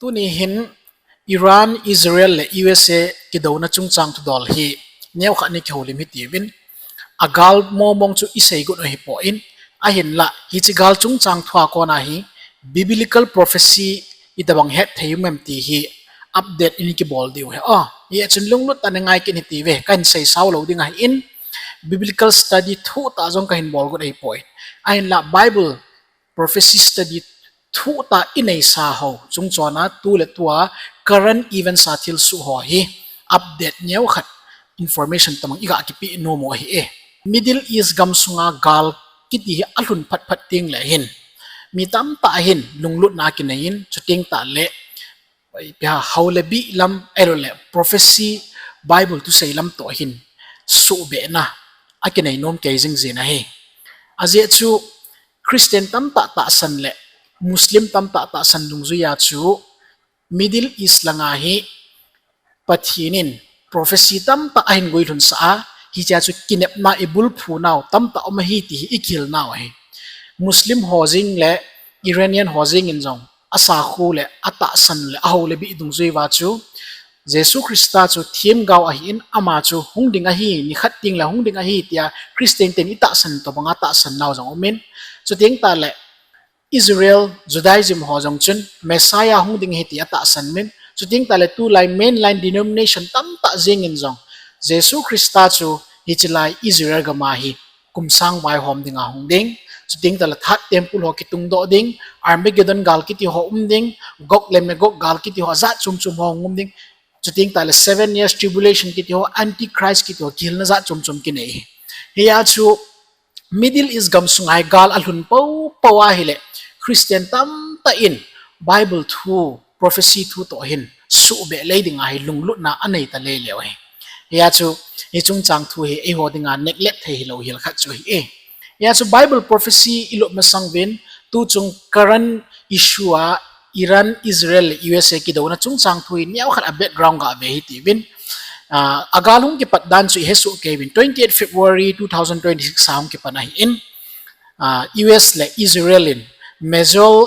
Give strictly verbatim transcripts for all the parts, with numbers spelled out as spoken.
Tuni hin Iran, Israel le U S A kidouna chungchang thudol hi neokhat ni kihoulim hitiuvin, agal mongmong chu isei got u hipon, ahinlah hiche gal chungchang thua kona hi biblical prophecy itobang hetthei um em ti hi update in kibol diu ahi. Hijeh chun lunglut tah in ngai kit in hitiuve, kahin sei sao lou ding ahin, biblical study thuhtah jong kahin bol got ahipon, ahinlah Bible prophecy study thuhtah ineisa ho chungchona tuletua current events a thilsoh ho hi update neokhat, information tobang iga kipeh nom u ahi e. Middle East gamsunga gal kiti hi alhun phatphat tengle hin mi tamtah hin lunglutna akinei in, chuteng tahle ipi ham, hao le bih lam ahiloule prophecy, Bible thusei lam toh hin suhbehna akinei nom kei jingjing ahi. Ajeh chu Christian tamtah tahsan le Muslim tamtah tahsan dungjuia chu Middle East langa hi Pathen in prophecy tamtah ahin guilhunsah a, hichea chu kinepna, ibulphunau tamtah um ahi ti hi ikihilnau ahi. Muslim ho jeng le Iranian ho jengin jong asakho le atahsan le ahao le bih dungjuiva chu Jesu Christa chu themgao ahin, ama chu hung ding ahi, nikhat tengle hung ding ahi tia Christian ten itahsan tobanga tahsannau jong umin, chuteng tahle Israel Judaism ho jong chun Messiah hung ding ahi ti atahsan umin, chuteng tahle tulai mainline denomination tamtah jengin jong Jesu Christa chu hiche lai Israel gama hi kum sang vaihom dinga hung ding, chuteng tahle third temple ho kitungdoh ding, Armageddon gal kiti ho um ding, Gog le Magog gal kiti ho jat chom chom ho hung um ding, chuteng tahle seven years tribulation kiti ho, Antichrist kiti ho, kihilna jat chom chom kinei. Hijeh chu Middle East gamsunga hi gal alhun poupou ahile Christian tamtah in Bible thu, prophecy thu toh hin suhbeh lei dinga hi lunglutna anei taleleu ahi. Hijeh chu hiche chungchang thu hi eiho dinga neglect thei hilou hel khat chu ahi e. Hijeh chu Bible prophecy ilut masang uvin, tuchung current issue a Iran, Israel le U S A kidouna chungchang thu hi neokhat a background gave hitiuvin. Agal hung kipat dan chu ihesoh keiuvin, twenty eight February two thousand twenty six a hung kipat ahin, U S le Israel in major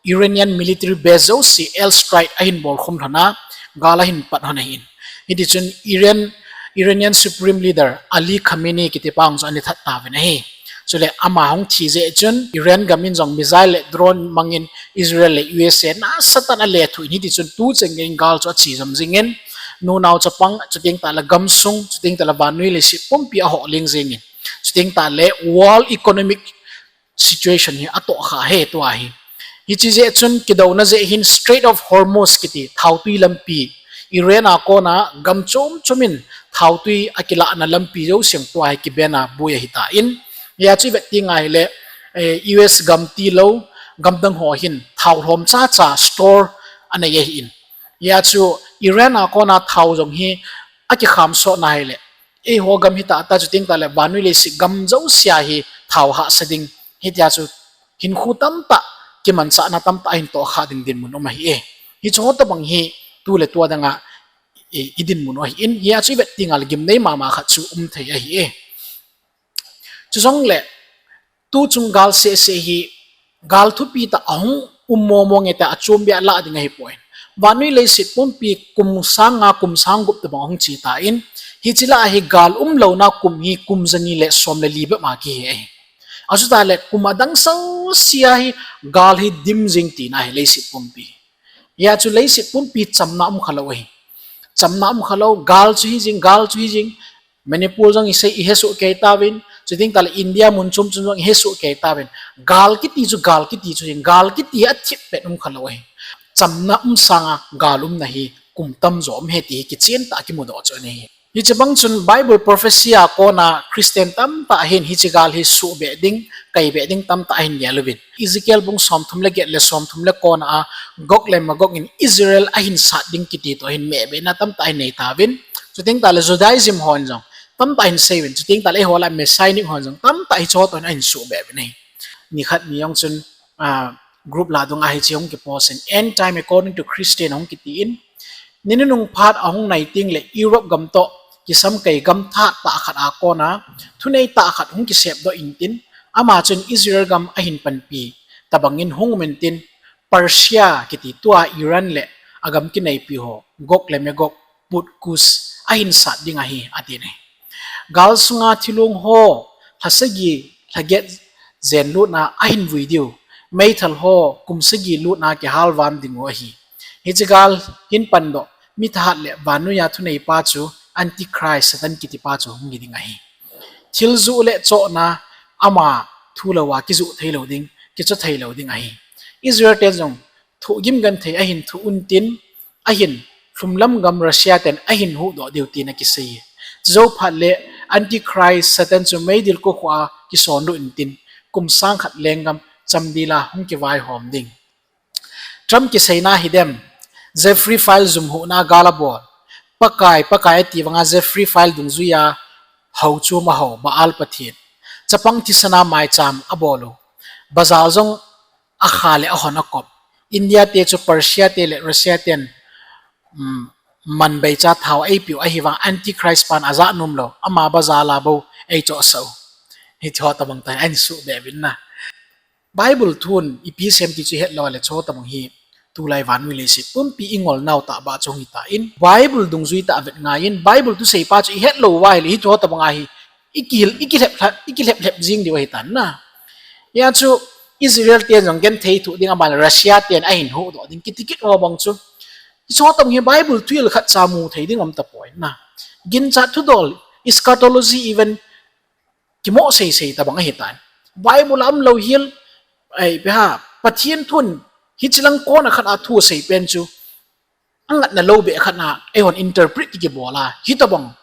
Iranian military base jouse air strike ahin bolkhum lhona, gal ahin pat lhon ahin. Hitichun Iran, Iranian Supreme Leader Ali Khamenei kitipa jong chu ana that tauvin ahi. Chule ama hung thi jeh chun Iran gamin jong missile le drone mangin Israel le U S A nasatah in alethuh in, hitichun tucheng geiyin gal chu ache jom jingin, nunao chapang, chuteng tahle gamsung, chuteng tahle vannoi leiset pumpi ahoh leng jengin, chuteng tahle world economic situation hi atohkha e tua hi. Hiche jeh chun kidouna jeh hin Strait of Hormuz kiti thaotwi lampi, Iran a kona gam chom chom in thaotwi akilahna lampi jouse jong tua hi kiban a boi ahitan, hijeh chu ivet tengle U S gam tilou gamdang ho hin thao lhom chacha store anei ahin. Hijeh chu Iran a kona thao jong hi akikham sotna ahile, eiho gam hitahtah, chuteng tahle vannoi leiset gam jousea hi thao hahsa ding, hitia chu hinkho tamtah, kimanchahna tamtah ahin tohkhah ding dinmun um ahi e. Hicheho tobang hi tuletua dinga idinmun u ahin, hijeh chu ivet tengle gimnei mama khat chu um thei ahi e. Chujongle tuchung gal sehseh hi gal thupi tah ahung um mongmong e tia achombeh lah ding ahipoi. Vannoi leiset pumpi kum sang nga kum sang gup tobang ahung chetan, hiche lah a hi gal umlouna kum hi kum jani le som le li bep ma kihe ahi. Achutahle kum adang jousea hi gal hi dim jing tina ahi leiset pumpi. Hijeh chu leiset pumpi chamna umkhalou ahi. Chamna umkhalou, gal chu hijing, gal chu hijing. Manipur jong isei, ihesoh kei tauvin, chuteng tahle India mun chom chom jong ihesoh kei tauvin. Gal kiti chu, gal kiti chu hin, gal kiti hi athip pet umkhalou ahi. Chamna um sanga gal umna hi kum tamjo um ahi ti hi kichen tah a kimudoh chu ahi. Hiche bang chun Bible prophecy a kona Christian tamtah hin hiche gal hi suhbeh ding, kaibeh ding tamtah ahin gel uvin. Ezekiel bung somthum le get le somthum le kona a Gog le Magog in Israel ahin sat ding kiti toh hin mehbehna tamtah ahin nei tauvin. Chuteng tahle Judaism hon jong tamtah ahin sei uvin. Chuteng tahle eiho lah Messianic hon jong tamtah hicheho toh hin ahin suhbeh uvin ahi. Nikhat ni jong chun group lah dunga hiche hung kipost in, End Time According to Christian ahung kitin, ni nunung phat ahung nai tengle Europe gam toh kisam kei gam thahat tah khat a kona thunei tah khat hung kisepdoh intin, ama chun Israel gam ahin panpi tobangin hung um intin, Persia kiti tua Iran le agam kineipi ho, Gog le Magog, Put Kush, ahin sat ding ahi, ati ne. Gal sunga thilong ho, lha sagi, lha get jen lutna ahin vui diu, meithal ho kum sagi lutna kihal vam ding u ahi. Hiche gal hin pandoh, mi thahat le vannoiya thuneipa chu Antichrist Satan kitipa chu hung hi ding ahi. Thil juh le chohna ama thu louva kijuh thei lou ding, kichoh thei lou ding ahi. Israel ten jong thohgim genthei ahin thoh untin, ahin lhumlam gam Russia ten ahin huhdoh diu tin akisei. Chujou phat le Antichrist Satan chu meidil kokhuh a kisondoh untin, kum sang khat lenggam chamdila hung kivaihom ding. Trump kiseina hi dem, Jeffrey File jum huhna gal abol. Pakai, Pakai ati vanga Jeffrey File dungjuiya hou chu ama hou, Baal Pathen. Chapang thisana maicham abol u. Bazar jong akha le ahon akop. India te chu Persia te le Russia ten, um, manbeicha thao eipiu ahivang Antichrist pan ajah nom lou. Ama bazar la bou eichohsah u. Hiche ho tobang tah ahin suhbeh uvin na. Bible thun ipi sem ti chu ihet lou le, hiche ho tobang hi tulai vannoi leiset pumpi ingol nau tah bah chu hung hitan, Bible dungjui tah vet ngai in, Bible thuseipa chu ihet lou uva ahile, hiche ho tobang ahi, ikihil, ikilhep, ikilhep lhep jing diu ahitan na. Hia chu Israel ten jong genthei thoh ding, aban Russia ten ahin huhdoh ding, kiti kit ho bang chu. Hiche ho tobang hi Bible thuhil khatcha mu thei ding um tapoi na. Ginchat thudol, eschatology event, kimoh seisei tobang ahitan. Bible a umlou hel, ipi ham, Pathen thun, hiche lang kona khat a thusei pen chu, angatna lou beh khat a eihon interpret kibol a, hitobang,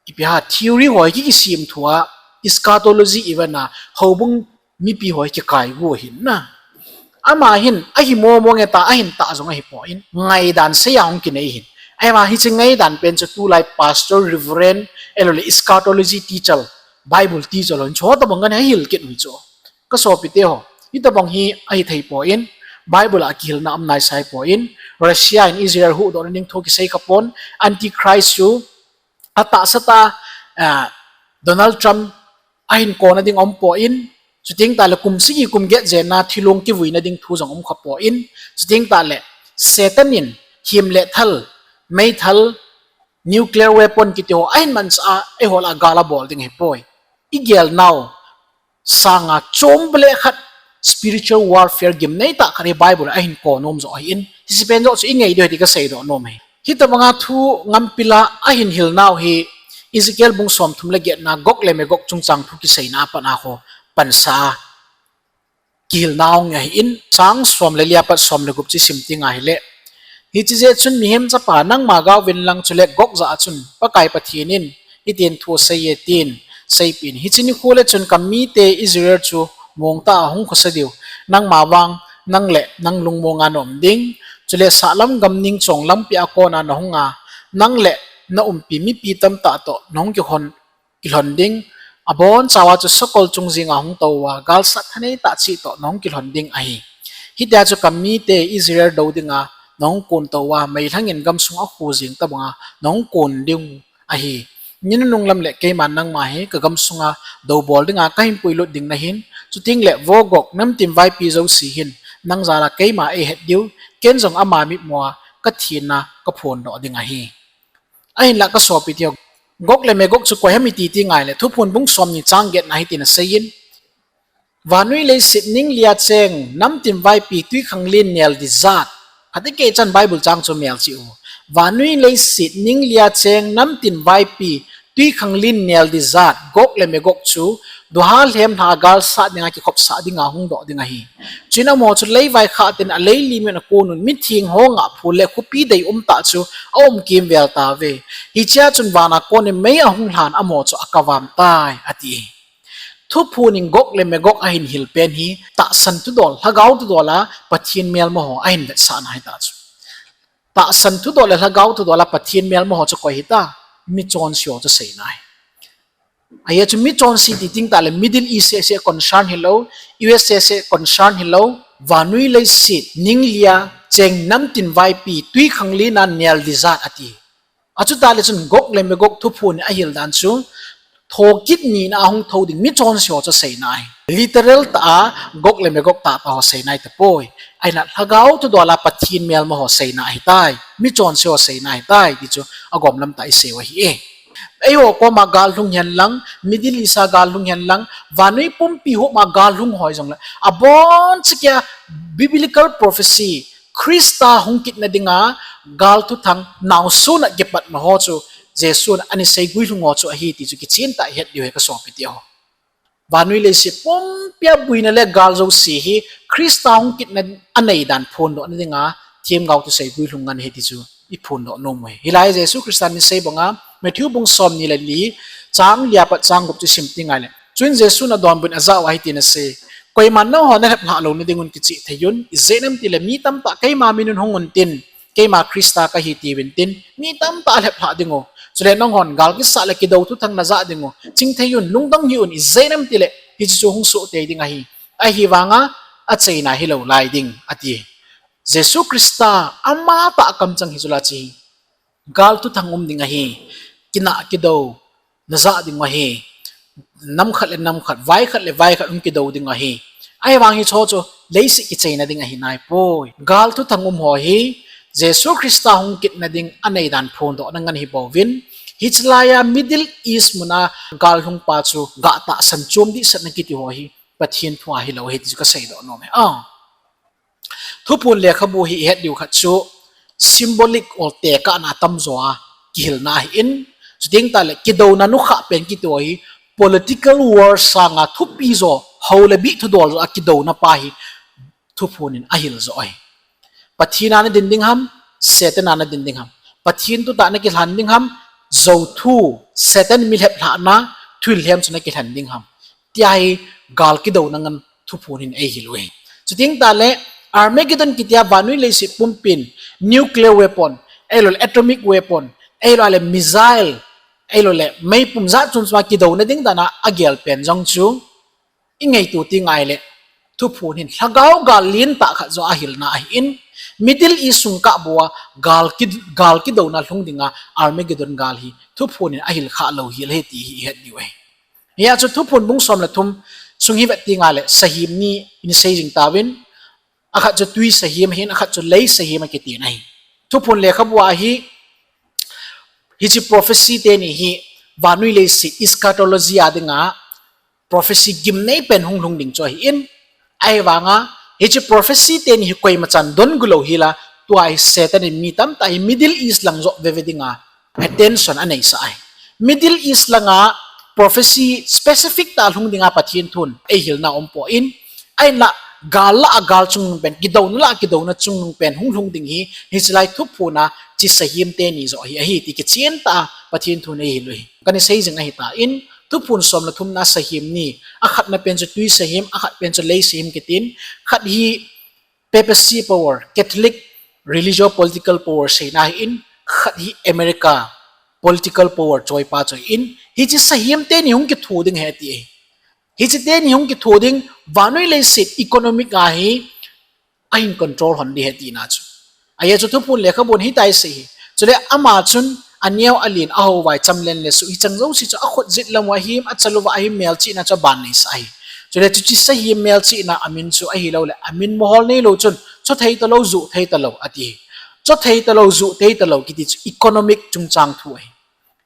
ipi ham, theory ho hi ki, kisem thua, eschatology event a houbung mipi ho hi kikaigu ahin na. Ama hin ahi momo nge ta, ahin tah jong ahipoi, ngaidan seiya hung kinei ahin. Ahivang hiche ngaidan pen chu tulai pastor, reverend, ahiloule eschatology teacher, Bible teacher hon hiche ho tobang ahin hil kit u chu. Kasopite ho, hitobang hi ahithei poi, Bible a kihilna um naisai poi, Russia in Israel huhdohna ding thu kisei khapon, Antichrist chu atahsa tah, ah, Donald Trump ahin kona ding umpoi, chuteng tahle kum sagi kum get jenna thilong kivuina ding thu jong um khapoi, chuteng tahle Satan in him le thal, meithal, nuclear weapon kiti ho ahin mansah a, eiho lah a gal abol ding ahipoi. Igel nau sanga chomle khat, spiritual warfare gimnei tah khat hi Bible ahin konom joh ahin, hiche pen joh chu ingei diu ahi ti kaseidoh nom ahi. Hitobanga thu ngampila ahin hil nau hi Ezekiel bung somthum le getna Gog le Magog chungchang thu kiseina a pat a ho pansah a kihil nau nge ahin, chang som le li a pat som le gup chu isim teng ahileh, hiche jeh chun mihem chapa, nangma gaovin lang chule Gog jah a chun Pakai Pathen in hitin thu aseiye tin seipeh in, hiche nikho le chun kamite Israel chu mongtah a hung khosa diu, nangma vang nang le nang lungmonga naum ding, chule sahlam gam ningchong lampi a kona nahunga, nang le naumpi mipi tamtah toh nahung kihon, kilhon ding, abonchauva chu sakol chung jenga hung touva, galsat thanei tah cheh toh nahung kilhon ding ahi. Hitia chu kamite Israel dou dinga nahung kon touva, meilhangin gamsung akhu jeng tobanga nahung kon ding ahi. Ni nunung lam le keiman nangma hi kagamsunga doubol dinga kahin puilut ding nahin, chutengle vo Gog namtin vaipi jouse hin nang jala keima eihet diu, ken jong ama mitmua kathina kaphondoh ding ahi. Ahinlah kasopiteho, Gog le Magog chu koi ham iti ti ngaile, Thuphon bung somni chang getna hitin aseiyin, vannoi leiset ninglia cheng namtin vaipi twikhanglen nel dijat. Khat ikei chan Bible chang chu melchih u. Vannoi leiset ninglia cheng namtin vaipi twikhanglen nel dijat Gog le Magog chu duha lhemlha a galsat dinga kikhopsah dinga hungdoh ding ahi. Chuin amaho chu leivaikhat in alei limin akonun, mithengho ngahphul le khopi deium tah chu aum kimvel tauve. Hichea chun vana konin mei ahung lhan amaho chu akavam tai, ati. Thuphonin Gog le Magog ahin hil pen hi tahsan thudol, lhagao thudol a Pathen melmaho ahin vetsahna ahitah chu. Tahsan thudol le lhagao thudol a Pathen melmaho chu koi hita, michonseho chu seina ahi. Ajeh chu michonse ti teng tahle Middle East seh seh concern hilou, U S seh seh concern hilou, vannoi leiset ninglia cheng namtin vaipi twikhanglen a nel dijat ati. Achutahle chun Gog le Magog thuphonin ahil dan chu, thokit nina a hung thou ding michonse ho chu aseina ahi. Literal tah a Gog le Magog tahtah ho seina ahitapoi. Ahinla lhagao thudol a Pathen melma ho seina ahitai. Michonse ho seina ahitai ti chu agom lam tah a iseiu ahi e. Eiho koma gal lhung hen lang, Middle East a gal lhung hen lang, vannoi pumpi homa gal lhung ho hijongle, abonchauva biblical prophecy, Christa hung kitna dinga gal thuthang naosun a kipatna ho chu Jesun ana sei guilhung ho chu ahi ti chu kichentah a ihet diu ahi kasopiteho. Vannoi leiset pumpia buina le gal jouse hi Christa hung kitna anei dan phondohna dinga themgao thusei guilhung ngen ahi ti chu iphondoh nom u ahi. Hilai Jesu Christan asei banga Matthew bung somni le li, chang li apat chang gup chu isim teng ahile, chuin Jesun adonbut in ajah uva hitin asei, koiman nangho nalheplhah louna dingun kicheh thei un, ijeh inem itile mi tamtah keima min un hung untin, keima Christa kahi tiuvin tin, mi tamtah alheplhah dingu. Chule nanghon gal kisah le kidou thuthang najah dingu. Chingthei un, lungdong hih un, ijeh inem itile hiche chu hung soh tei ding ahi. Ahivanga achaina hilou lai ding ati. Jesu Christa amatah kamchang hichu la chu hi. Gal thuthang um ding ahi. Kinah kidou najah dingu ahi. Nam khat le nam khat, vai khat le vai khat hung kidou dingu ahi. Ahivang hicheho chu leiset kichaina ding ahi naipoi. Gal thuthang um ho hi Jesu Christa hung kitna ding anei dan phondohna ngen ahibouvin, hiche laiya Middle East muna gal lhungpa chu gah tahsan chom dehsetna kiti ho hi Pathen thu ahilou ahi ti chu kaseidoh nom e. Thuphon lekhabu hi ihet diu khat chu symbolic or tekahna atamjo a kihilna ahin, chuteng tahle kidouna nukhah pen kiti ho hi political war sanga thupi jo, hou le bih thudol jo a kidouna pa hi Thuphon in ahil joh ahi. Pathen a nadin ding ham, Satan a nadin ding ham? Pathen thutah nakilhen ding ham, jouthu, Satan milheplhahna thuhil lhem chu nakilhen ding ham, tia hi gal kidouna ngen Thuphon hin eihil u ahi. Chuteng tahle Armageddon kitia vannoi leiset pumpin nuclear weapon, ahiloule atomic weapon, ahiloule missile, ahiloule meipum jat chom choma kidouna ding dana agel pen jong chu ingaito teng ahile, Thuphon hin lhagao gal lentah khat joh ahilna ahin, Middle East sung kah bou a gal ki, gal kidouna lhung dinga Armageddon gal hi Thuphon in ahil khah louhel ahi ti hi ihet diu ahi. Hia chu Thuphon bung som le thum sung hi vet teng ahile sahem ni isei jing tauvin, akhat chu twi sahem ahin, akhat chu lei sahem akitin ahi. Thuphon lekhabu a hi hiche prophecy teni hi vannoi leiset eschatology a dinga prophecy gimnei pen hung lhung ding chu ahin, ahivanga hiche prophecy teni hi koimachan dongu louhela, tua hi Satan in mi tamtah hi Middle East lang joh veve dinga attention aneisah ahi. Middle East langa prophecy specific tah lhung dinga Pathen thun eihilna aumpoi, ahinla gal lah a gal chungnung pen, kidouna lah a kidouna chungnung pen hung lhung ding hi hiche lai Thuphon a hiche sahem teni joh hi ahi ti kichentah a Pathen thun eihil u ahi. Kana sei jing ahitan, Thuphon som le thumna sahem ni, akhatna pen chu twi sahem, akhat pen chu lei sahem kitin, khat hi papacy power, Catholic religio-political power seina ahin, khat hi America political power choipa chu ahin, hiche sahem teni hung kitho ding ahi ati ahi. Hiche teni hung kitho ding, vannoi leiset economic a hi ahin control lhon ding ahi tina chu. Ajeh chu Thuphon lekhabun hitia asei hi. Chule ama chun aneo alen, ahouvai, chamlen le suh, hicheng jouse chu akhut jet lam uva ahim, achal uva ahim, melchihna chu aban neisah ahi. Chule chuche sahem melchihna amin chu ahiloule amin mohor neilou chun chothei talou, juhthei talou ati hi. Chothei talou, juhthei talou kiti chu economic chungchang thu ahi.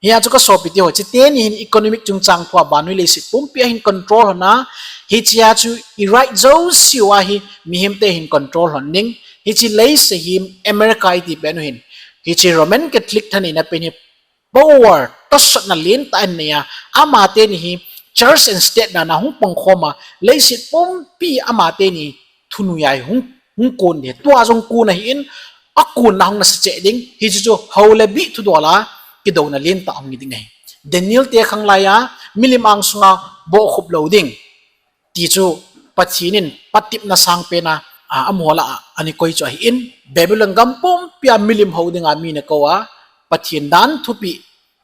Hia chu kasopiteho, hiche teni hin economic chungchang thua vannoi leiset pumpi ahin control lhona, hichea chu i right jouseu ahi mihemte hin control lhon ding, hiche lei sahem America iti penu hin, hiche Roman Catholic thaneina pen hi power tosotna lentah ahin nei a, amateni hi church and state dana hung pangkhoma, leiset pumpi amateni thunuiya hi hung, hung kon ding, tua jong kon ahin, akonna hung nasa cheh ding, hiche chu hou le bih thudola kidouna lentah hung hi ding ahi. Daniel te khanglaiya milim angsunga bohkhup lou ding ti chu Pathen in patepna sangpena, a, amaho lah a ana koi chu ahin, Babylon gam pumpia milim hou dinga mi ana kou a, Pathen dan thupeh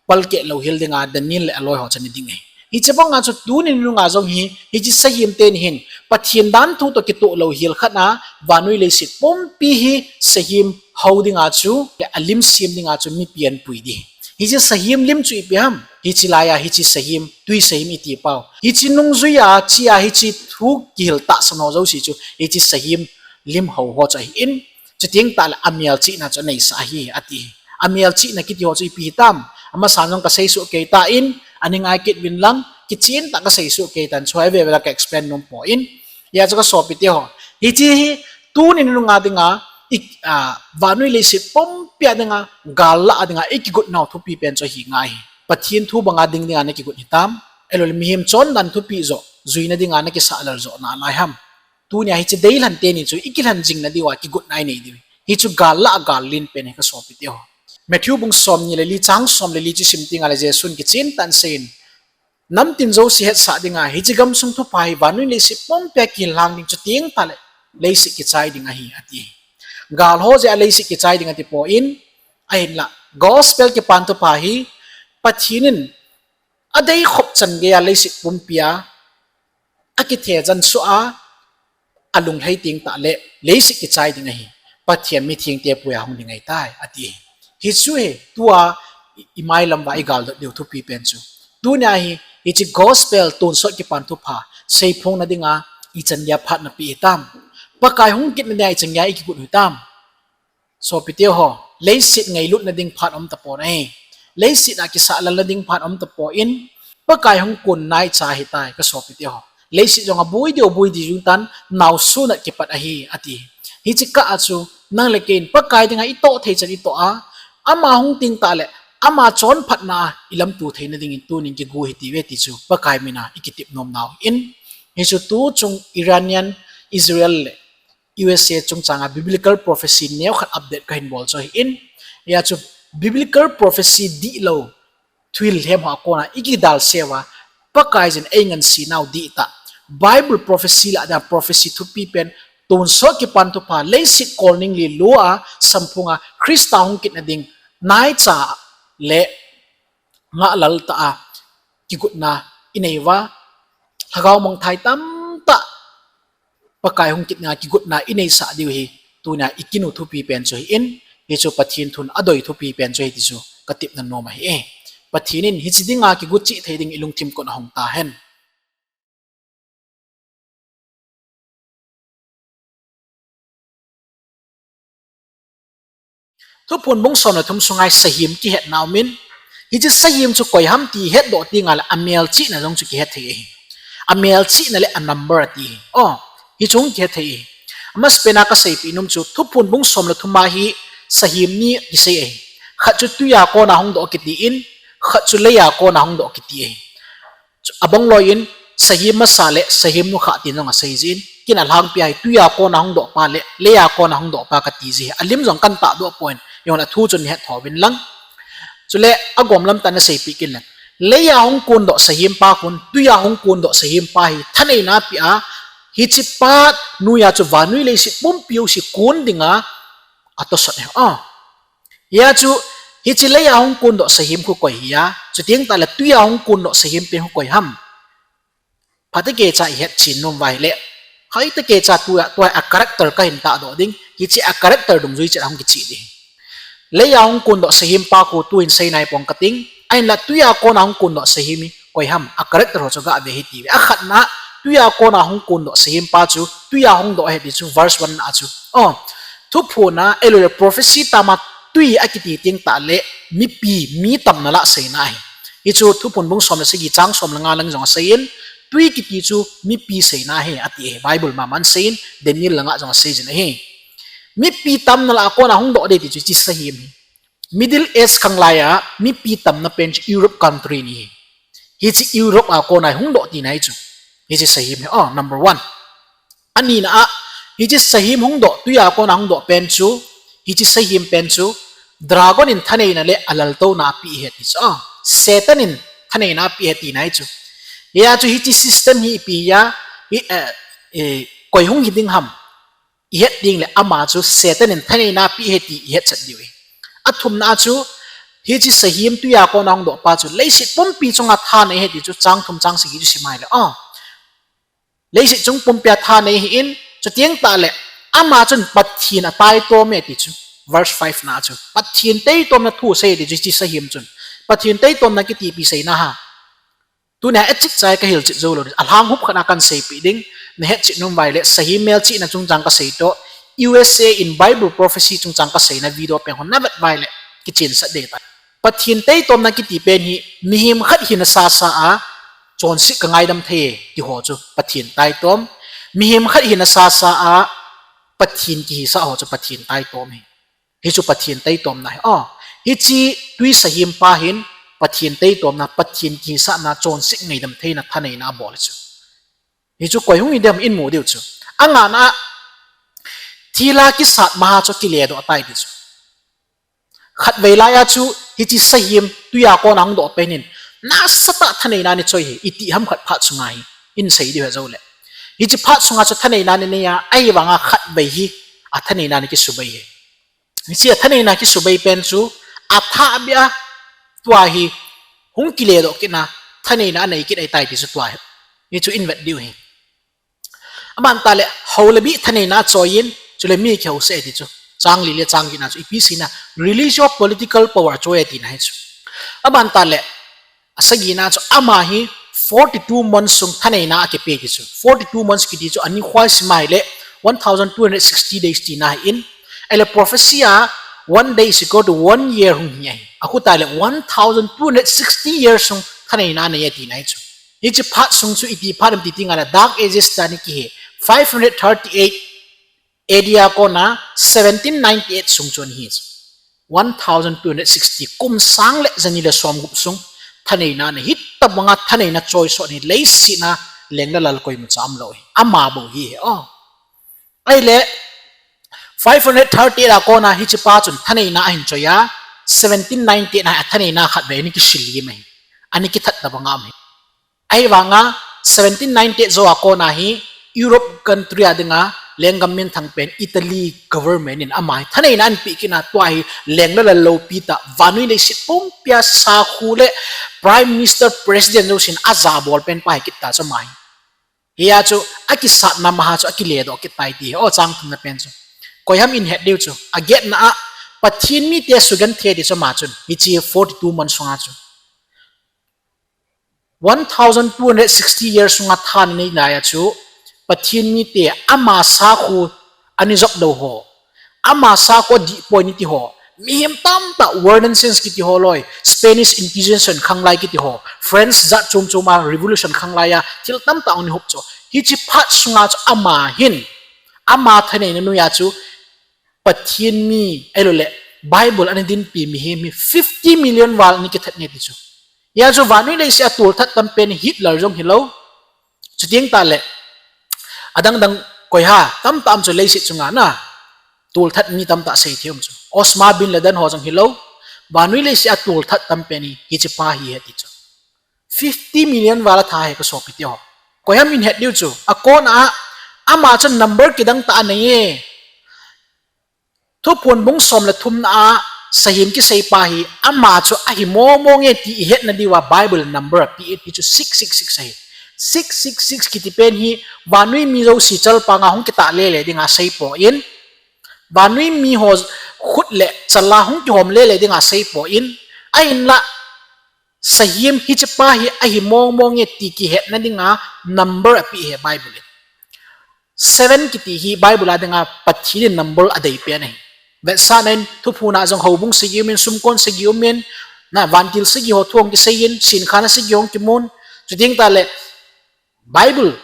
palkeh louhel dinga Daniel le aloiho chu ana ding ahi. Hiche banga chu tuni nunga jong hi, hiche sahem teni hin Pathen dan thu toh kitoh louhel khat a, vannoi leiset pumpi hi sahem hou dinga chu, le alim sem dinga chu mipi ahin pui ding. Hiche sahem lim chu ipi ham? Hiche laiya hiche sahim, tui sahim iti pau, hiche nungjui a chia hiche thu kihil tahsan ho jouse chu hiche sahim lim hou ho chu ahin, chuteng tahle amelchihna chu aneisah ahi ati. Amelchihna kiti ho chu ipi hitam, amasan jong kasei soh kei tan, ani ngai kit uvin lang, kichen tah kasei soh kei tan, chu hi veve la ka explain nom poi. Hijeh chun ka sopite ho, hiche hi tuni nunga dinga, i, a, vannoi leiset pumpia dinga, gal lah a dinga ikigot nau thupi pen chu ahi ngai hi. Pathen thu banga ding dinga nakigot hitam, ahilouleh mihem chondan thupi joh juina dinga nakisah lel joh nalai ham? Tunia hiche deilhen teni chu ikilhen jing nadiuva kigotna inei diu hi. Hichu gal lah a gal len pen ahi ka sopite ho. Matthew bung somni le li chang som le li chu isim tengle Jesun kichen tah in aseiyin, namtin jouse hetsah dinga hiche gamsung thupha hi vannoi leiset pumpia kihillhang ding, chuteng tahle leiset kichai ding ahi ati. Gal ho jeh a leiset kichai ding atipoi, ahinla gospel kipan thupha hi Pathen in adeikhop chan geiya leiset pumpia akithe jan soh a, alunglhai teng tahle leiset kichai ding ahi. Pathen mithengte puiya hung ding ahitai ati. Hichu hi tua i, imai lam uva igaldot diu thupi pen chu. Tunia hi hiche gospel tonsot kipan thupha seiphongna dinga ichan geiya phatna pe hitam? Pakai hung kitna dinga ichan geiya ikigot u hitam? Sopite ho, leiset ngailutna ding phat aum tapon ahi. Leiset a kisah lelna ding phat aum tapon, Pakai hung kon naicha ahitai ka sopite ho. Leiset jong aboi diu, boi ding jong tan, naosen a kipat ahi ati. Hiche kah a chu nang le kei in Pakai dinga itoh thei chan itoh a, ama hung teng tahle ama chonphatna a ilamto theina dingin tunin kigo hitiuve ti chu Pakai mina ikitep nom nau ahin. Hichu tuchung Iranian, Israel le U S A chungchanga biblical prophecy neokhat update kahin bol chu ahin. Hijeh chun biblical prophecy dihlou, thuhil lhem ho a kona ikidalse uva, Pakaiyin eingansei nau dihtah, Bible prophecy lah dinga prophecy thupi pen, tonsot kipan thupha, leiset kolning le lou a samphonga Christa hung kitna ding naicha le ngahlel tah a kigotna inei uva, lhagao mangthai tamtah Pakai hung kitna kigotna ineisah diu hi tunia ikinu thupi pen chu ahin, hichu Pathen thun adoi thupi pen chu ahi ti chu katepna nom ahi. Pathen in hiche dinga kigo cheh thei ding ilungthim kon ahong tahen. Thuphon bung som le thum sunga hi sahem kihetna aumin, hiche sahem chu koi ham ti hetdoh tengle amelchihna jong chu kihet thei ahi. Amelchihna le a number ati hi, o, hichu kihet thei ahi. Amasapen a kaseipeh nom chu Thuphon bung som le thum a hi sahem ni kisei ahi. Khat chu twi a kona hungdoh kiti in, khat chu lei a kona hungdoh kiti ahi. Abang loi in, sahem masa le sahem nukha tin jong asei jin, kin alhangpi a hi twi a kona hungdoh pa le lei a kona hungdoh pa kati ji hi alim jong kan tahdoh poi, jongle thu chun het tho uvin lang. Chule agom lam tah in aseipeh kit leng, lei a hung kondoh sahem pa khun twi a hung kondoh sahem pa hi thaneina apeh a, hiche pa noiya chu vannoi leiset pumpi jouse kon dinga atosot ahi. Hia chu, hiche lei a hung kondoh sahem khu koi hia, chuteng tahle twi a hung kondoh sahem pen khu koi ham? Phatecha ihet chen nom uva ahile, hoitecha tua, tua a character kahin tahdoh ding, hiche a character dungjui chet ahung kicheh ding. Lei a hung kondoh sahem pa khu tuin seinai pong kating, ahinla twi a kona hung kondoh sahem hi koi ham, a character ho chu gave hitiuve. Akhatna, twi a kona hung kondoh sahem pa chu twi a hungdoh ahi ti chu verse one na chu, o, Thuphon a, ahiloule prophecy tama twi akiti teng tahle mipi, mi tamna lah seina ahi. Hichu Thuphon bung som le sagi chang som le nga lang jong aseiyin, twi kiti chu mipi seina ahi ati ahi. Bible mama in aseiyin, Daniel langa jong asei jin ahi. Mipi tamna lah a kona hungdoh ding ti chu hiche sahem hi. Middle East khanglai a mipi tamna pen chu Europe country ni hi. Hiche Europe a kona hungdoh tina hi chu. Hiche sahem hi, o, number one. Anina a, hiche sahem hungdoh, twi a kona hungdoh pen chu, hiche sahem pen chu dragon in thaneina le alaltouna apeh ahi ti chu, o, Satan in thaneina apeh ahi tina hi chu. Hia chu hiche system hi ipi hia, hi, eh, eh, koi hung hiding ham ihet tengle ama chu Satan in thaneina apeh ahi ti ihetchet diu ahi. Athumna a chu, hiche sahem twi a kona hungdoh pa chu leiset pumpi chunga thanei ahi ti chu chang thum chang sagi chu sim ahile, o, leiset chung pumpia thanei ahin, chuteng tahle ama chun Pathen ataitom e ti chu, verse five na chu Pathen taitomna thu asei ti chu hiche sahem chun. Pathen taitomna kitipi seina ha. Tunia achik chai kahil chit jou lou. Alhang hup khat a kahin seipi ding. Nahet chit nom uva ahile, sahi melchihna chungchang kasei toh, U S A in Bible prophecy chungchang kaseina video pen ho navet uva ahile, kichen sat ding tai. Pathen taitomna kiti pen hi, mihem khat hina sasa a, chonset kangaidam thei e, ti ho chu Pathen taitom. Mihem khat hina sasa a, Pathen kihisah ho chu Pathen taitom ahi. Hichu Pathen taitomna ahi. Oh, hiche twi sahem pa hin Pathen taitomna, Pathen kihisahna, chonset ngaidam theina, thaneina abol chu. Hichu koi hung hi dem in mu diu chu. Angana, thil a kisat maha chu kiledoh tai ti chu. Khatvei laiya chu, hiche sahem twi a kona hung doh pen hin, nasatah thaneina ana choi hi, iti ham khat phat sunga hi, in sei diu he jou le. Hiche phat sunga chu thaneina ana nei a, ahivanga khatvei hi, athaneina ana kisubei hi. Hiche athaneina kisubei pen chu, athah bia, tua hi, hung kiledoh kit na, thaneina anei kit ahitai ti chu tua hi. Hichu in vet diu hi. Aban tah le, hou le bih thaneina achoi in, chule mi kihouse e ti chu. Chang li le chang getna chu, ipi seina, release your political power achoi e tina hi chu. Aban tah le, asagina chu, ama hi forty-two months sung thaneina akipe ti chu. Forty-two months kiti chu, ani khoi sim a ahile, one thousand two hundred sixty days tina ahin, ahile prophecy a, one day is equal to one year hung hi ahi. Akhu tah le, one thousand two hundred sixty years sung thaneina anei e tina hi chu. Hiche phat sung chu iti phat em ti ti nga le Dark Ages tia ana kihe. Five hundred thirty-eight A D a kona seventeen ninety-eight sung chu ana hi chu. One thousand two hundred sixty kum sang le jani le som gup sung thaneina ana hi, hitobanga thaneina choi sot hi leiset a leng le lal koima cha umlou hi. Ama bou hi he, oh. Ahile, five hundred thirty-eight a kona hiche pa chun thaneina ahin choi a, seventeen ninety-eight a thaneina khatvei ana kisil lim ahi. Ana kithat tobanga um hi. Ahivanga, seventeen ninety-eight jou a kona hi, Europe country a dinga, lenggam minthang pen Italy government in ama hi thaneina ana pe kit na, tua hi leng le lal loupi tah, vannoi leiset pumpia sakhu le Prime Minister, President jousen ajabol pen pa hi kit ta chu ama hi. Hia chu, akisatna maha chu akiledoh kit tai ti hi, o chang thumna pen chu. Koi ham in het diu chu, agetna a, Pathen mite sugenthei ti chu ama chun, hiche forty-two months sunga chu. One thousand two hundred sixty years sunga thaneina anei nai a chu, Pathen mite ama sakhu ana jop lou ho, ama sakhu adih poi ana ti ho, mihem tamtah, Waldenses kiti ho loi, Spanish Inquisition khanglai kiti ho, France jat chom chom a revolution khanglai a, thil tamtah ana hop chu. Hiche phat sunga chu ama hin, ama thaneina noiya chu, Pathen mi, ahilou le, Bible ana dinpi mihem hi fifty million val ana kithat nge ti chu. Hia chu vannoi leiset a tolthat tam pen Hitler jong hilou. Chuteng tah le, adang dang koi ham, tamtah um chu leiset chunga na, tolthat mi tamtah seithei um chu. Osama bin Laden ho jong hilou, vannoi leiset a tolthat tam pen hi, hiche pa hi ahi ti chu. Fifty million val atha ahi ka sopite ho. Koi ham in het diu chu, akona a, ama chu number kidang tah anei e. Thuphon bung som le thumna a, sahem kisei pa hi, ama chu ahi mong mong e ti ihetna diuva Bible number ape e ti chu six six six ahi. Six six six kiti pen hi, vannoi mi jouse chalpanga hung kitah lele dinga seipoi. Vannoi mi ho khut le chal a hung kihom lele dinga seipoi. Ahinla, sahem hiche pa hi ahi mong mong e ti kihetna dinga number ape e Bible in. Seven kiti hi Bible a dinga Pathen in number adei pen ahi. Vetsahna in Thuphon a jong houbung sagi umin, sumkon sagi umin, na vantil sagi ho thu hung kisei in, sinkhan a sagi hung kimun, chuteng tah le Bible,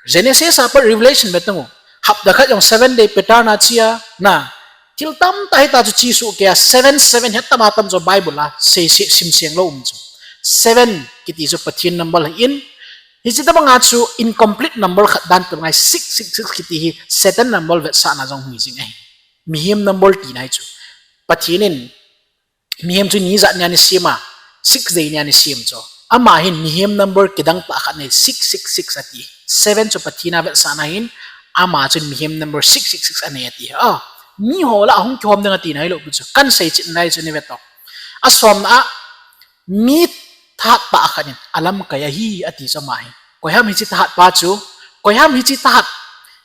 Genesis a pat Revelation ve tang u. Hapta khat jong seven day pattern a che a, na, thil tamtah hita chu che soh kei a, seven, seven, hetama tam chu Bible a, sei, sei, simseng lou um chu. Seven kiti chu Pathen number ahin, hiche tobanga chu incomplete number khat dan tobanga six six six kiti hi Satan number vetsahna jong hung hi jing ahi. Mihem number tina hi chu. Pathen in mihem chu ni ijat nia ana sem a, six day nia ana sem chu. Ama hin mihem number kidang tah khat anei, six six six ati. Seven chu Pathen a vetsahna ahin, ama chun mihem number six six six anei ati. Ah, miho lah a hung kihom ding atina hilou pi chu. Kahin sei chet nai chu nei ve toh. Asomna a, mi thahat tah khat in alamkai ahi ati chu ama hi. Koi ham hiche thahat pa chu? Koi ham hiche thahat?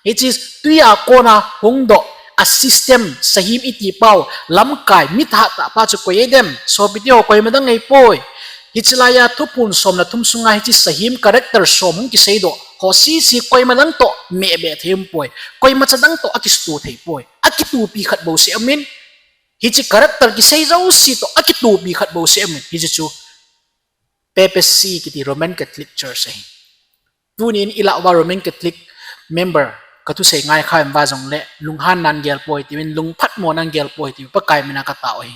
Hiche twi a kona hung doh, a system, sahim iti pau, lamkai, mithat tah pa chu koi ahi dem, sopite ho, koima dang ahipoi. Hiche laiya thuphon som le thum sunga hiche sahim character som hung kiseidoh ho sese koima dang toh mehbeh thei umpoi. Koimacha dang toh akisutoh theipoi. Akitopi khat bouseh aumin. Hiche character kisei jouse toh akitopi khat bouseh aumin. Hiche chu Papacy kiti Roman Catholic Church ahi. Tunin ilah uva Roman Catholic member kathusei ngai kha em uva jongle, lunghan nan gelpoi tiuvin, lungphatmo nan gelpoi tiuvin, Pakai mina katao ahi.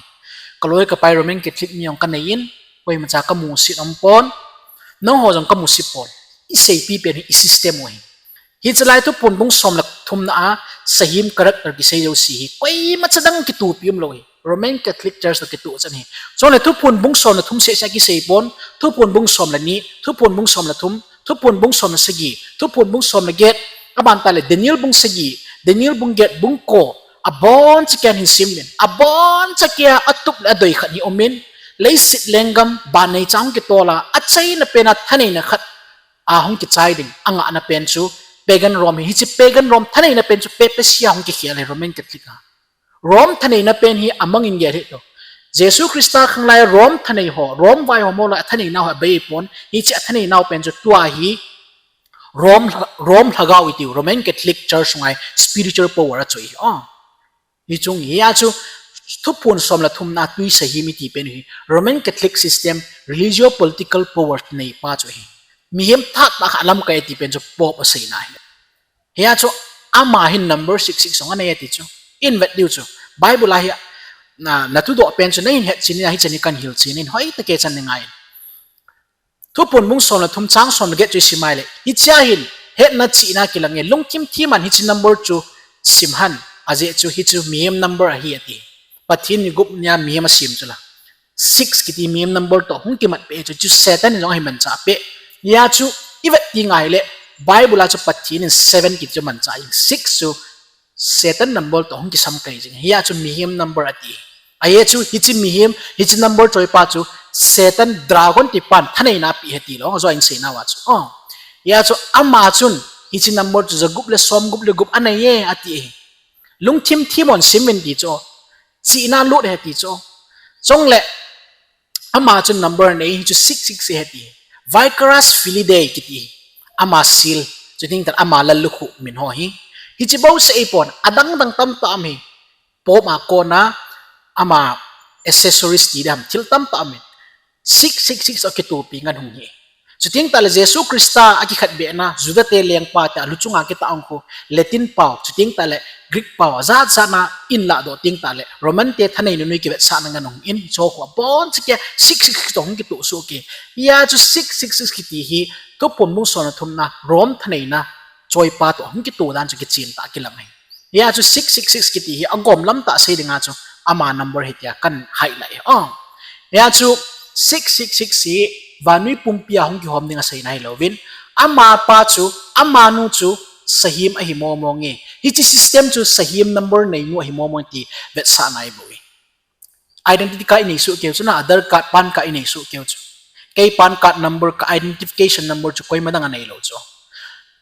Kaloi kapai Roman Catholic mi jong kanei in, koimacha kamusit umpon, nangho jong kamusit pon. Iseipi pen hi i system u ahi. Hiche lai thuphon bung som le thumna a sahim character kisei jouse hi koimacha dang kitopi umlou ahi. Roman Catholic Church toh kitoh chan ahi. Chule thuphon bung som le thum sehseh a kisei pon, thuphon bung som le ni, thuphon bung som le thum, thuphon bung som le sagi, thuphon bung som le get, aban tah le Daniel bung sagi, Daniel bung get, bung ko, abonchan hin simuvin, abonchan a atup le adoi khat hi umin, leiset lenggam, vannei cha hung kitol a, achaina pen a thaneina khat ahung kichai ding, angahna pen chu pagan Rome hi, hiche pagan Rome thaneina pen chu papacy a hung kikhel ahi, Roman Catholic a. Rome thaneina pen hi amangin gel hih toh. Jesu Christa khanglai Rome thanei ho, Rome vai ho mo lai a thaneina ho abei pon, hiche athaneina ho pen chu tua hi Rome, Rome lhagao itiu, Roman Catholic Church ngai spiritual power achu ahi. Oh. Hiche hia chu thuphon som le thumna tui sahim iti pen hi Roman Catholic system religio political power neipa chu ahi. Mihem that tah khat lamkai iti pen chu Pope aseina ahi. Hia chu ama hin number six six jong anei ati chu. Ivet diu chu. Bible a hi na, nathudoh pen chu nahin hetchen in, hiche ni kahin hilchen in, hoitah kei chan nei ngai in. Thuphon bung som le thum chang som le get chu isim a ahile, hichea hin hetna chihna kilang e, lungthim thim in hiche number chu sim hen, ajeh chu hichu mihem number ahi ati. Pathen in gup nia mihem asem chu la. Six kiti mihem number toh hung kimat peh chu, chu Satan in jong ahin manchah peh. Hia chu ivet ding ahile, Bible a chu Pathen in seven kiti chu manchah in, six chu Satan number toh hung kisam kai jing. Hia chu mihem number ati. Ajeh chu hiche mihem, hiche number choipa chu Satan dragon tipan thaneina apeh ahi tilou, ajo in seina uva chu. Oh. Hia chu ama chun hiche number chu jagup le somgup le gup anei e ati. Lungthim thim in simuvin ti chu. Chihna lut ahi ti chu. Chule ama chun number nei hi chu six six ahi ti. Vicarius Filii Dei kiti. Ama seal. Chuteng tah le ama lallukhuh min ho hi. Hiche bouseh ahipon, adang dang tamtah um ahi. Pope a kona ama accessories ti ding ham, thil tamtah um in. Six six six a kitopi ngen hung hi. Chuteng tah le Jesu Christa akikhetbehna, Juda te lengpa te alu chunga kitah hung khu, Latin pao, chuteng tah le Greek pao, ajat jat na in ladoh teng tah le Roman te thanei nunui kivetsahna ngen hung in, chu khu abonchan six six six toh hung kitoh soh kei. Hia chu six six six kiti hi, thuphon bung som le thumna, Rome thaneina choipa toh hung kitoh dan chu kichen tah kilang ahi. Hia chu six six six kiti hi agom lam tah sei dinga chu ama number ahi tia kahin highlight e. Oh. Hia chu six six six hi vannoi pumpi a hung kihom ding aseina ahilouvin, amapa chu, amanu chu sahim ahi mong mong e. Hiche system chu sahim number neinu ahi mong mong ti vetsahna ahi bou e. Identity card inei soh keu chu, na Aadhaar card, PAN card inei soh keu chu. Kei PAN card number, ka identification number chu koima dang aneilou chu.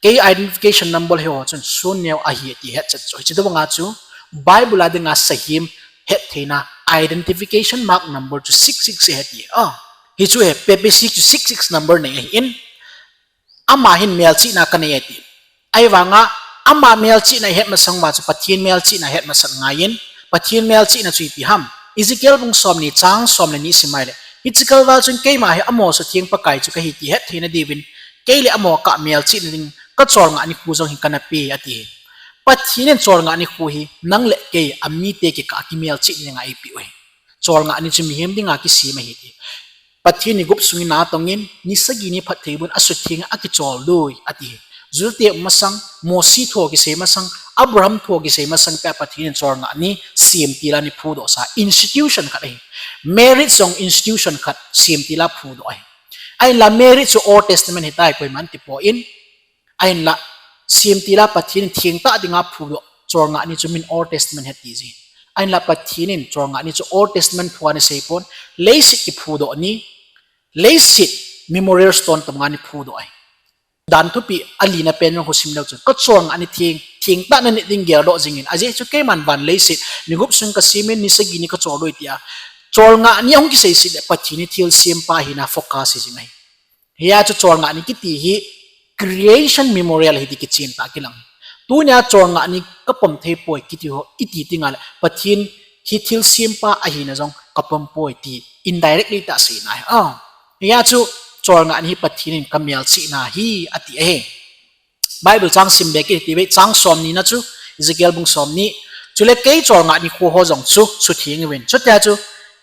Kei identification number hi ho chun sun neo ahi ti hetchet chu. Hiche tobanga chu Bible a dinga sahim hettheina identification mark number chu six six ahi ti. Ah, hichu hi papacy chu six six number nei ahin. Ama hin melchihna kanei ati. Ahivanga ama melchihna ihet masang uva chu Pathen melchihna ihet masat ngaiyin, Pathen melchihna chu ipi ham. Ezekiel bung somni chang somleni isim a ahile, hiche kalval chun keima hi amaho sutheng Pakai chu kahi ti hettheina diuvin, kei le amaho kamelchihna ding kacholngah nikho jong hi kana pe ati. Pathen in cholngah nikho hi nang le kei amite kikah a kimelchihna dinga eipeh u ahi. Cholngah ni chu mihem dinga kisem ahi ti. Pathen in gup sungin atongin, ni sagi ni phatthei bun asutheng a akichol doi ati. Juda te um masang, Mosi thu kisei masang, Abraham thu kisei masang peh a Pathen in cholngah ni semtil a ni phudoh sa institution khat ahi. Marriage jong institution khat semtil a phudoh ahi. Ahinla marriage chu Old Testament ahitai koiman tipon, ahinla semtil a Pathen in thengtah dinga phudoh cholngah ni chu min Old Testament ahi ti jin. Ahinla Pathen in cholngah ni chu Old Testament thu a ana seipon, leiset kiphudoh ni, leiset memorial stone tobanga ni phudoh ahi. Dan thupi alina pen jong khu simleu chun, kacholngah ni theng, Tengtah nanit ding geldoh jingin. Ajeh chu keiman van leiset ni gup sung kasemin ni sagi ni kacholdoh tia. Cholngah ni ahung kiseiset le Pathen hi thilsempa hina focus hi jing ahi. Hia chu cholngah ni kiti hi creation memorial hi ti kichen tah kilang. Tunia cholngah ni kapom thei poi kiti ho, iti tinga le Pathen hi thilsempa ahina jong kapom poi ti indirectly tah seina ahi. Ah, hia chu cholngah ni hi Pathen in kamelchihna ahi ati ahi. Bible chang sim be kit hite ve, chang somni na chu, Ezekiel bung somni. Chule kei cholngah nikho ho jong chu sutheng uvin. Chutia chu,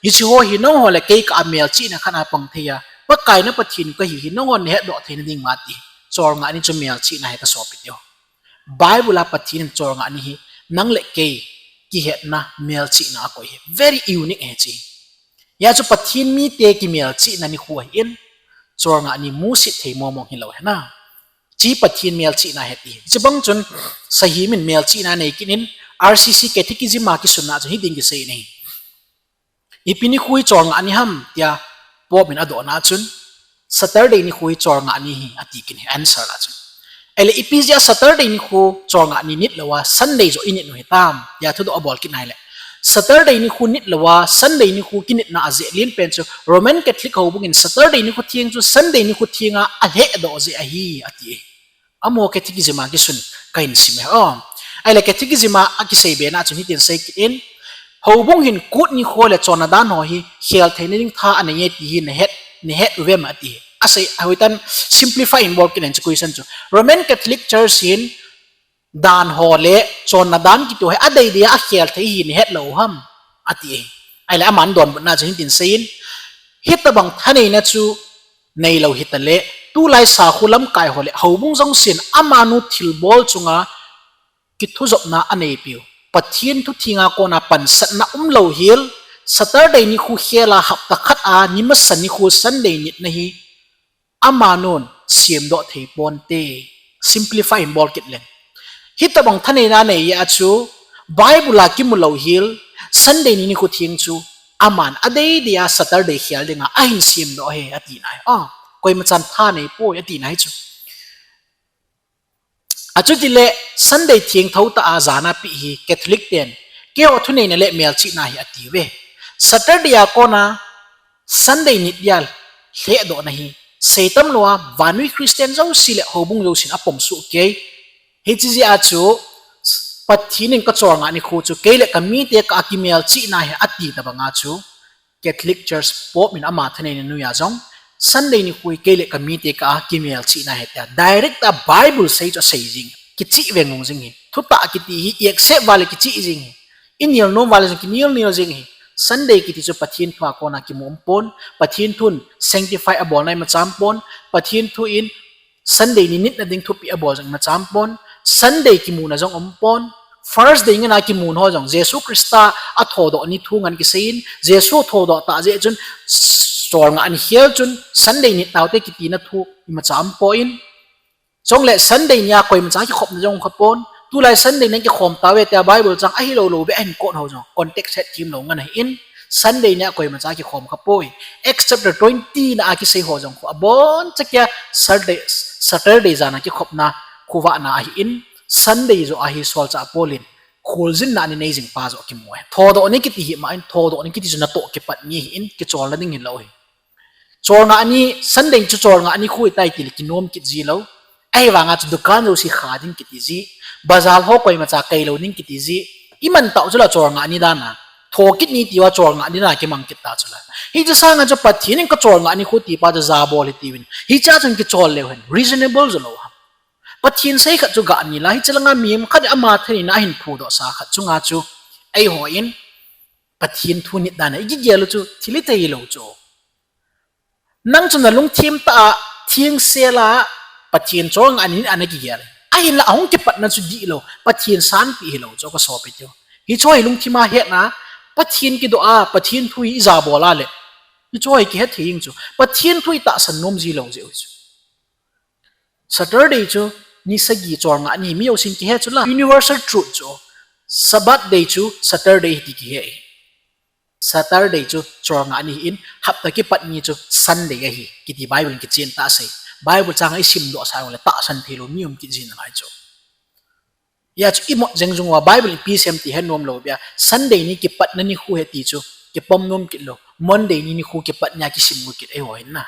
hiche ho hi nangho le kei kah a melchihna khat a pang thei a, Pakai na Pathen kahi hi nanghon nahetdoh theina ding ahi ati. Cholngah ni chu melchihna ahi kasopi teho. Bible a Pathen in cholngah ni hi nang le kei kihetna melchihna akoi ahi. Very unique ahi hiche. Hia chu Pathen mite kimelchihna nikho ahin, cholngah ni musit thei mong mong hilou ahi na. Hiche Pathen melchihna ahi ti. Hiche bang chun sahem in melchihna nei kit in, R C C Catechism a kisunna chun hitin kisei in ahi. Ipi nikho hi cholngah ni ham tia Pope in adohna chun, Saturday nikho hi cholngah ni ahi ati kit in ahi answer a chun. Ahile ipi jeh a Saturday nikho cholngah ni nit lou a Sunday joh init u hitam tia thudoh abol kit in ahile, Saturday nikho nit lou a Sunday nikho kinitna ajeh len pen chu Roman Catholic houbung in Saturday nikho theng chu Sunday nikho theng a alhehdoh jeh ahi ati. Amaho Catechism a kisun kahin sim e. Ahile Catechism a akisei bena chun hitin sei kit in, houbung hin Kut nikho le chonna dan ho hi khel theina ding tha anei e ti hi nahet, nahet uvem ati. Asei, ahoitan simplify in bol kit in hiche question chu. Roman Catholic Church hin dan ho le chonna dan kiti ho hi adeidei a akhel thei hi nahet lou ham ati. Ahile aman donbutna chu hitin sei in, hitobang thaneina chu neilou hitale, tulai sakho lamkai ho le houbung jongsen amanu thilbol chunga kithujopna aneipiu, Pathen thu thenga kona pansatna umlou hel, Saturday nikho khel a hapta khat a ni masa nikho Sunday nitna hi amanun semdoh thei ponte. Simplify in bol kit leng, hitobang thaneina nei a chu Bible a kimu lou hel, Sunday ni nikho theng chu aman adeidei a Saturday khel dinga ahin semdoh ahi atina ahi. Ah, koimachan tha nei poi atina ahi chu. Achutile Sunday thengtho tah a jana peh hi Catholic ten keiho thuneina le melchihna ahi atiuve. Saturday a kona Sunday nit dia lhehdohna hi seitam lou a vannoi Christian jouse le houbung jousen apom soh kei. Hiche jeh a chu Pathen in kacholngah nikho chu kei le kamite kah a kimelchihna ahi ati tobanga chu Catholic Church Pope in ama thaneina noiya jong Sunday nikho hi kei le kamite kah a kimelchihna ahi tia direct a Bible sei chu asei jing, kicheh veng ung jing hi. Thutah kiti hi i accept uva le kicheh jing hi. I nel nom uva le jong kinel nel jing hi. Sunday kiti chu Pathen thu a kona kimu umpon, Pathen thun sanctify abolna imacha umpon, Pathen thu in Sunday ni nitna ding thupeh abol jong imacha umpon, Sunday kimuna jong umpon, First Day ngana kimun ho jong Jesu Christa athodoh ni thu ngan kiseiyin, Jesu thodoh tah jeh chun cholngah ni khel chun Sunday nit taute kitina thu imacha umpon, chule Sunday nia koimacha kikhopna jong khapon, tulai Sunday nia kikhom tauve tia Bible chang ahilou lou beh ahin quote ho jong context hetthem lou ngan ahin, Sunday nia koimacha kikhom khapoi. Acts chapter twenty na a kisei ho jong khu aboncha kia Saturday, Saturday jana kikhopna, khovahna ahin, Sunday joh ahi solchah Paul in kholjinna anei jing pa joh kimu ahi. Thodoh ni kiti hi ma in, thodoh ni kiti chu natoh kipat ni ahin, kicholna ding hilou ahi. Cholngah ni, Sunday chu cholngah nikho ahitai tile kinom kit ji lou. Ahivanga chu dukan jouse kha ding kiti ji, bazar ho koimacha kailou ding kiti ji. Iman tau chula cholngah ni dana, thokit ni tiuva cholngah ni dana kimang kit ta chula. Hiche sanga chu Pathen in kacholngah nikho tipa chu jabol hitiuvin, hichea chun kichol leu hen reasonable joulou ham? Pathen sei khat chu gah nila, hiche langa mihem khat in ama thaneina ahin phudohsa khat chunga chu eihon Pathen thu nit dana ikigel u chu thil hithei lou chu. Nang chu nalungthim tah a thengsel a Pathen cholngah ni nit a nakigel, ahinla ahung kipatna chu dihlou, Pathen sanpeh hilou chu kasopiteho. Hicheho hi lungthima hetna, Pathen kidoh a Pathen thu hi ijabol a le, hicheho hi kihet thei jeng chu. Pathen thu itahsan nom ji lou jeh u chu. Saturday chu ni sagi cholngah ni mi jousen kihe chula, universal truth chu. Sabbath day chu Saturday ahi ti kihe. Saturday chu cholngah ni ahin, hapta kipat ni chu Sunday ahi kiti Bible in kichen tah asei. Bible chang a isimdohsa jongle tahsan theilou mi um kit ji nalai chu. Hijeh chun imut jeng jing uva Bible ipi sem ti he nom lou bia. Sunday ni kipatna nikho ahi ti chu kipom nom kit lou. Monday ni nikho kipatna kisim u kit ahi ho hin na.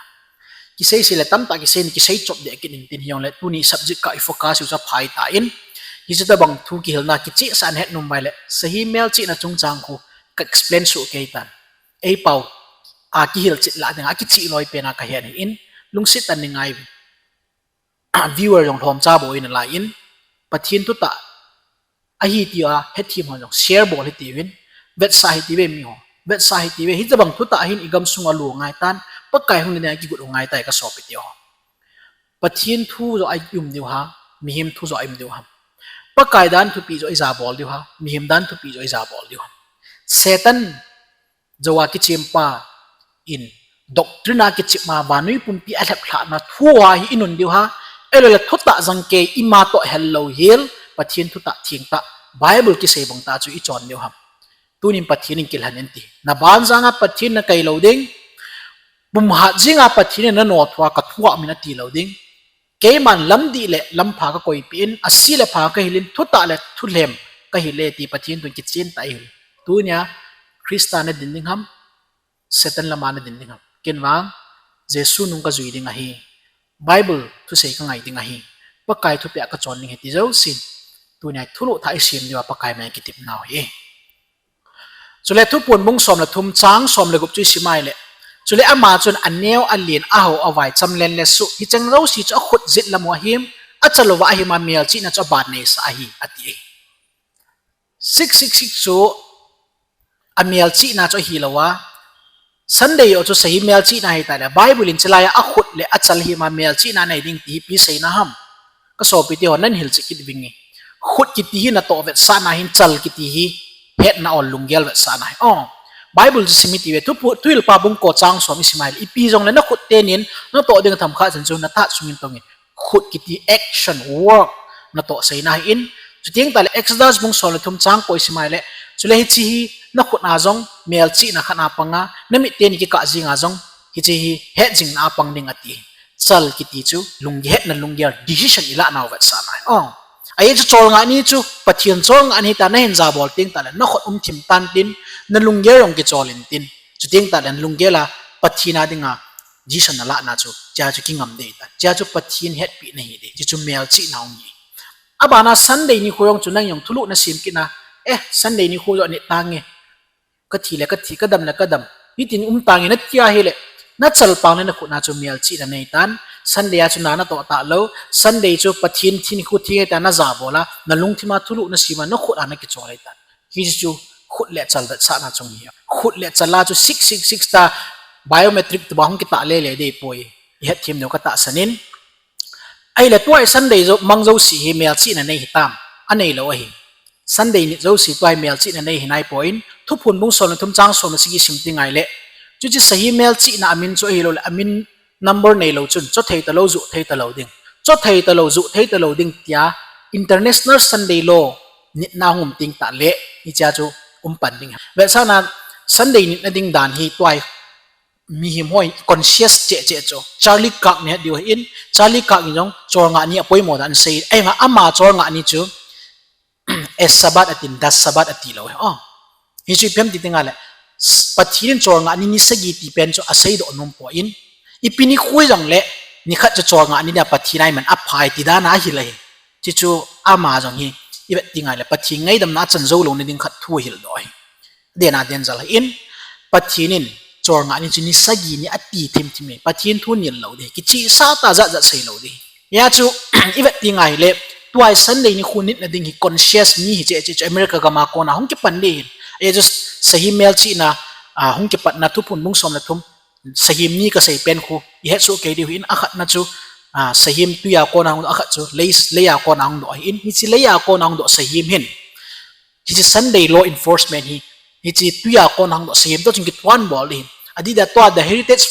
Kisei sei le tamtah kisei ni kisei chop deh kit in tin hijongle tuni subject ka i focus u chu aphai tan. Hiche tabang thu kihilna kichehsah a het nom uva ahile. Sahi melchihna chungchang khu ka explain soh kei tan. Ei pau a kihil chet lah dinga kichih loi pen a ka het ahin. Lungset tah in nei ngai uvin. Viewer jong lhomcha bol in alai in, Pathen thutah ahi tia hethem ho jong share bol hite uvin, vetsah hite uve mi ho, vetsah hite uve, hitabang thutah hin i gamsung a lu ngai tan, Pakai hung na dinga kigot u ngai tai ka sopite ho. Pathen thu joh a i um diu ham, mihem thu joh a i um diu ham. Pakai dan thupi joh i ja bol diu ham, mihem dan thupi joh i ja bol diu ham. Satan joh a kichempa in doctrine a kichep ma vannoi pumpi a lhep lhahna thu a hi i nun diu ham, ahilouleh thutah jangkei ima toh hel lou hel, Pathen thutah thengtah, Bible kisei bang tah chu i chon diu ham. Tunin Pathen in kilhen in ti. Na banjang a Pathen na kai lou ding, pumhat jing a Pathen in na nothua ka thu a min ati lou ding. Keiman lamdih le lampha ka koipeh in, ase le pha ka hil in, thutah le thulhem ka hil e ti Pathen tun kichen tah i hil. Tunia Christa na din ding ham, Satan lama na din ding ham. Ken vang, Jesu nung ka jui ding ahi. Bible thusei ka ngai ding ahi. Pakai thupeh a ka chon ding ahi ti jousen. Tunia thulhuh thah i sem diu a Pakai mai kitepna u ahi. Chule Thuphon bung som le thum chang som le gup chu i sim a ahile. Chule ama chun aneo alen ahao avai chamlen le suh hicheng jouse chu akhut jet lam u ahim, achal uva ahim a melchihna chu aban neisah ahi ati. Six six six chu amelchihna chu ahi lou a. Sunday joh chu sahi melchihna ahi tah le Bible in chulai a akhut le achal him a melchihna nei ding ti hi ipi seina ham. Ka sopite ho nan hilchet kit uvin nge. Khut kiti hi natoh vetsahna ahin chal kiti hi hetna ol lunggel vetsahna ahi. O, Bible chu sim hite uve, Thuhilpa bung ko chang som i sim a ahile, ipi jongle na khut tenin natoh ding themkhat chan chu na tah sungin tongin. Khut kiti action, work, natoh seina ahin. Chuteng tah le Exodus bung som le thum chang ko i sim a ahile, chule hiche hi na khut a jong melchihna khat a pang a, na mit teni kikah jing a jong hiche hi hetjingna a pang ding ati. Chal kiti chu lunggel, hetna lunggel, decision i lahna u vetsahna ahi. O. Ajeh chu cholngah ni chu, Pathen cholngah ni ta nahin jabol teng tah le, na khut um thim tan tin, na lunggel jong kichol in tin. Chuteng tah le, na lunggel a Pathen a dinga decision na lahna chu, chea chu kingam ding ahitai. Chea chu Pathen hetpeh na ahi ding. Hichu melchihna ahi. Abana Sunday nikho jong chu nang jong thulhuh na sem kit na, eh, Sunday nikho jong anit tange. Ka thi le ka thi, ka dam le ka dam. Hitin um tange na ti ahile, na chalpang le na khut a chu melchihna nei tan. Sunday a chu na natoh talou. Sunday chu Pathen thi nikho thi ahi tia na jabol a, na lungthim a thulhuh na sem a, na khut a na kichol ahitan. Hichu khut le chal vetsahna chung ahi. Khut le chal a chu six six six ta biometric tobang hung kitah lele ding ahipoi. I hetthem diu ka tahsan in. Ahile tua hi Sunday jou, mang jouse hi melchihna nei hitam. Anei lou ahi. Sunday nit jouse tua hi melchihna nei hi naipoi. Thuphon bung som le thum chang som le sagi sim teng ahile. Chuche sahi melchihna amin chu ahilou le, amin number neilou chun, chothei talou, juhthei talou ding. Chothei talou, juhthei talou ding tia International Sunday Law nitna hung um teng tah le, hichea chu um pan ding. Vetsahna Sunday nitna ding dan hi tua hi mihem hoi conscious cheh cheh chu. Charlie Kirk na het diu ahin, Charlie Kirk in jong cholngah ni apoimo dan asei. Ahivang ama cholngah ni chu, a Sabbath atin, the Sabbath ati lou ahi. O. Hichu ipi ham ti teng ahile, Pathen in cholngah ni ni sagi ti pen chu aseidoh nom poi. Ipi nikho hijongle, nikhat chu cholngah ni dia Pathen a iman aphai ti dan a ahil ahi. Chuchu ama jong hi, i vet teng ahile, Pathen ngaidamna achan jou louna ding khat thu ahildoh ahi. Dena den jal ahin, Pathen in cholngah ni chu ni sagi ni ati thim thim e, Pathen thu nil lou ding, kichehsah tah jat jat sei lou ding. Hia chu, i vet teng ahile, tua hi Sunday nikho nitna ding hi conscious mi hi cheh cheh chu America gam a kona hung kipan ding ahin. Ajeh chu sahi melchihna, a, hung kipatna Thuphon bung som le thum, sahem ni kasei pen khu, i het soh kei diu ahin, akhatna chu, a, sahem tui a kona hung doh, akhat chu lei, lei a kona hung doh ahin, hiche lei a kona hung doh sahem hin. Hiche Sunday law enforcement hi, hiche tui a kona hung doh sahem toh chun kithuan bol ding ahin. Adeh dia tua The Heritage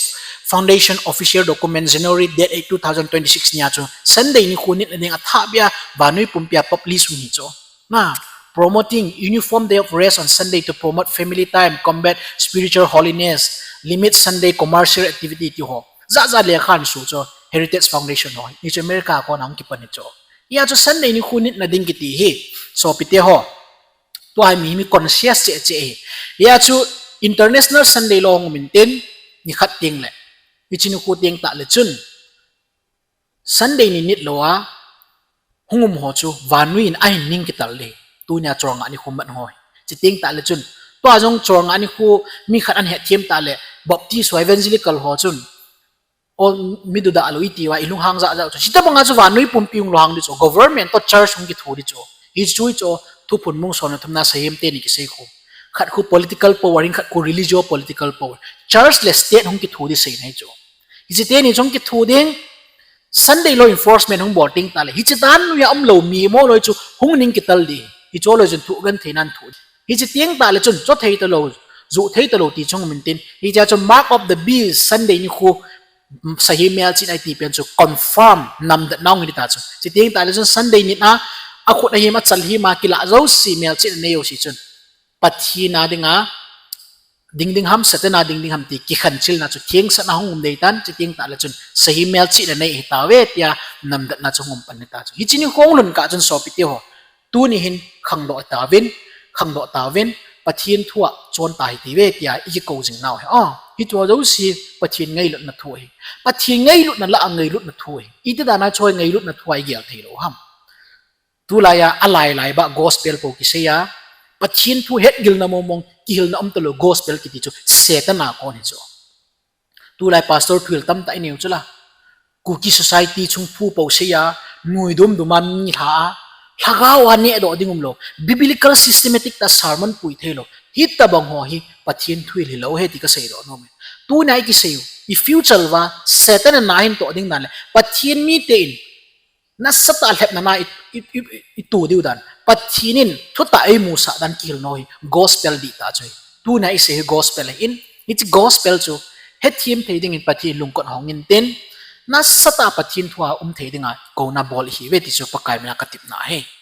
Foundation official document January date eight, two thousand twenty-six nia chu Sunday nikho nitna ding athah beh a vannoi pumpi a publish um hi chu. Na, promoting uniform day of rest on Sunday to promote family time, combat spiritual holiness, limit Sunday commercial activity ti ho. Jat jat lekha ahin su chu Heritage Foundation ho. Hichu America a kona hung kipan hi chu. Hia chu Sunday nikho nitna ding kiti hi, sopite ho, tua hi mi, mi conscious cheh cheh hi. Hia chu International Sunday Law hung um intin, nikhat teng le, hiche nikho teng tah le chun Sunday ni nit lou a hung um ho chu vannoi in ahin ning kital ding. Tunia cholngah nikho man ho hi. Chuteng tah le chun, tua jong cholngah nikho mi khat ahin hetthem tah le, Baptist ho, Evangelical ho chun, o, mi dudah lou iti uva, ilunghang jahjah chu, hitobanga chu vannoi pumpi hung lunghang ding chu, government toh church hung kitho ding chu. Hichu chu thuphon bung somle thumna, Sahem teni kisei khu, khat khu political power in, khat khu religio-political power. Church le state hung kitho ding seina ahi chu. Hiche teni chu hung kitho ding, Sunday law enforcement hung bol teng tah le, hiche dan noiya umlou mi mo loi chu hung ning kital ding. Hichu loi chun thoh genthei nan thoh ding. Hiche teng tah le chun, chohthei talou, johthei talou ti chu hung um intin, hichea chu mark of the beast, Sunday nikho, Sahem melchihna iti pen chu confirm, namdatna hung hi ding ta chu. Hiche teng tah le chun Sunday nit a, akhut ahim, achal him a kilah jouse, melchihna nei jouse chun, Pathen a dinga ding ding ham, Satan a ding ding ham ti kikhenchilna chu thengsahna hung um ding tan, chuteng tah le chun Sahem melchihna nei hitauve tia namdatna chu hung um pan ding ta chu. Hiche nikho hung lhun kah chun sopite ho, tuni hin khangdoh tauvin, khangdoh tauvin, Pathen thua chon ta hitiuve tia ikikou jing nau hi. A, hiche jouse Pathen ngailutna thu ahi. Pathen ngailutna lah a ngailutna thu ahi. Iti dana chu ngailutna thu a igel theilou ham? Tulaiya alailai bah gospel pou kiseiya, Pathen thu hetgilna mongmong, kihilna umtalou gospel kiti chu Satan a kon hi chu. Tulai pastor thuhil tamtah inei u chu la, Kuki society chung thu pou seiya, nuidum duma mi lha a, lhagao a nehdoh ding umlou, biblical systematic tah a sermon pui theilou, hitobang ho hi Pathen thuhil hilou ahi ti kaseidoh nom e. Tunia ikisei u, i future uva Satan in ana hin toh ding dan le, Pathen mite in nasatah a lhepna na i, i, i, itu diu dan, Pathen in thutah a eimusah dan kihilna hi gospel dihtah chu ahi. Tunia isei hi gospel ahin, hiche gospel chu hethem thei dingin Pathen lungkot hong intin, nasatah a Pathen thua um thei dinga kouna bol ihiuve ti chu Pakai mina katepna ahi.